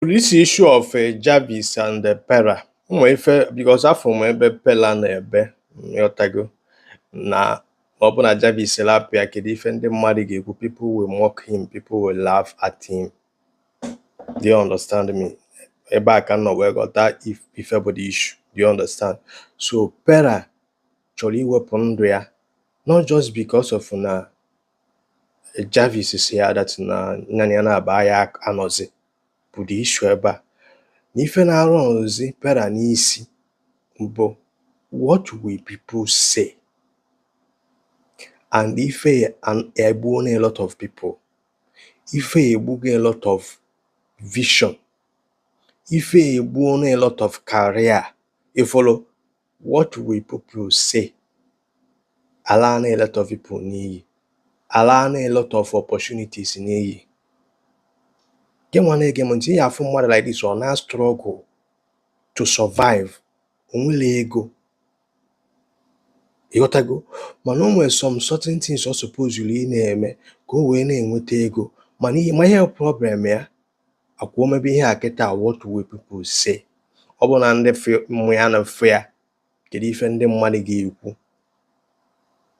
This issue of Jarvis and Pera nwee ife, because afọ m ebe Pera na-ebe, nghọtago na ọ bụ na Jarvis rapụ ya, kedu ife ndị mmadụ ga-ekwu? People will mock him, people will laugh at him. Do you understand me? Ebe a ka m nọ wee ghọta ife bụ the issue. Do you understand? So Pera chọrọ iwepụ ndụ ya, not just because of na Jarvis si ya that na ya na ya na-aba ya anọzi bụ the issue. Ebe a na ife na-arụ ọrụzi Pera n'isi bụ what will people say, and ife egbuona a lot of people, ife egbugo a lot of vision, ife egbuona a lot of career. Ifolo what will people say ala na a lot of people n'iyi, ala na a lot of opportunities n'iyi. Gị nwa na-ege m ntị, ị ga-afụ mmadụ like this, ọ na struggle to survive, o nwere ego, ịghọtago? Mana o nwere some certain things ọ supposed ị na-eme ka o wee na-enweta ego, mana ihe ma ihe bụ problem ya akwa o mebe ihe a kịta, what will people say? Ọ bụ na ndị mmụ ya na fụ ya, kedu ife ndị mmadụ ga-ekwu?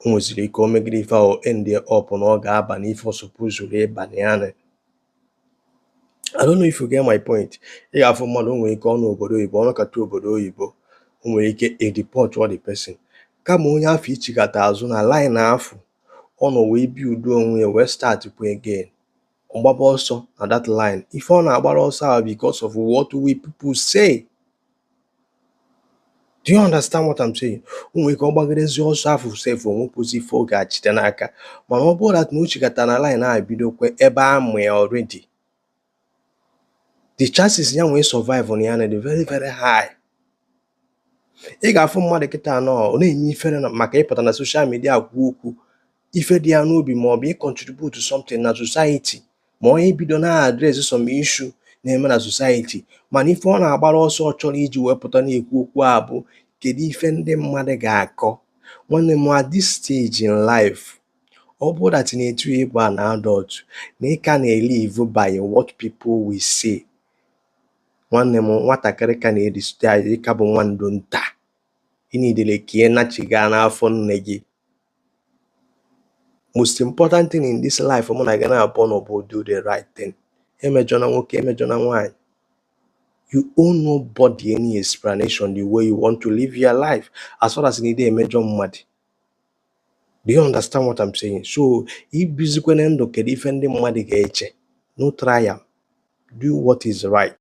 O nweziri ike o megide ife ahụ, end up na ọ ga-aba n'ife ọ supposed ịba na ya na. I don't know if you get my point. Ị ga-afụ mmadụ, o nwere ike ọ n'obodo oyibo, ọ nọkọta obodo oyibo, o nwere ike e deport all the person, kama onye afọ ichigata azụ na line afọ ọ nọ wee build onwe ya wee start kwa again, ọ gbaba ọsọ na that line. Ife ọ na-agbara ọsọ ahụ because of what will people say. Do you understand what I'm saying? O nwere ike ọ gbagidezi ọsọ afọ sef, o nwepụzi ife ọ ga-achite n'aka, mana ọ bụrụ that na o chigata na line ahụ bidokwe ebe amụ ya already, the chances ya nwee survive na ya na dị very very high. Ị ga-afụ mmadụ kịta nọ ọ na-eme ifere maka ịpụta na social media kwuo okwu ife dị ya n'obi, ma ọ bụ ịcontribute something na society, ma onye bido na address some issue na-eme na society, mana ife ọ na-agbara ọsọ ọ chọrọ iji wee pụta na-ekwu okwu a bụ kedu ife ndị mmadụ ga-akọ. Nwanne m, at this stage in life, ọ bụrụ that na etu ịbụ an adult na ị ka na-elive by what people will say, nwanne m, nwatakịrị ka na-edisite ka bụ nwando nta, ị nidere ka ị nachiga n'afọ nne gị. Most important thing in this life mụ na gị na-abụọ nọ bụ do the right thing. Emejọna nwoke, emejọna nwaanyị. You owe nobody any explanation the way you want to live your life, as far as na ị emejọ mmadụ. Do you understand what I'm saying? So ibizikwana ndụ kedu ife ndị mmadụ ga-eche, no try am. Do what is right.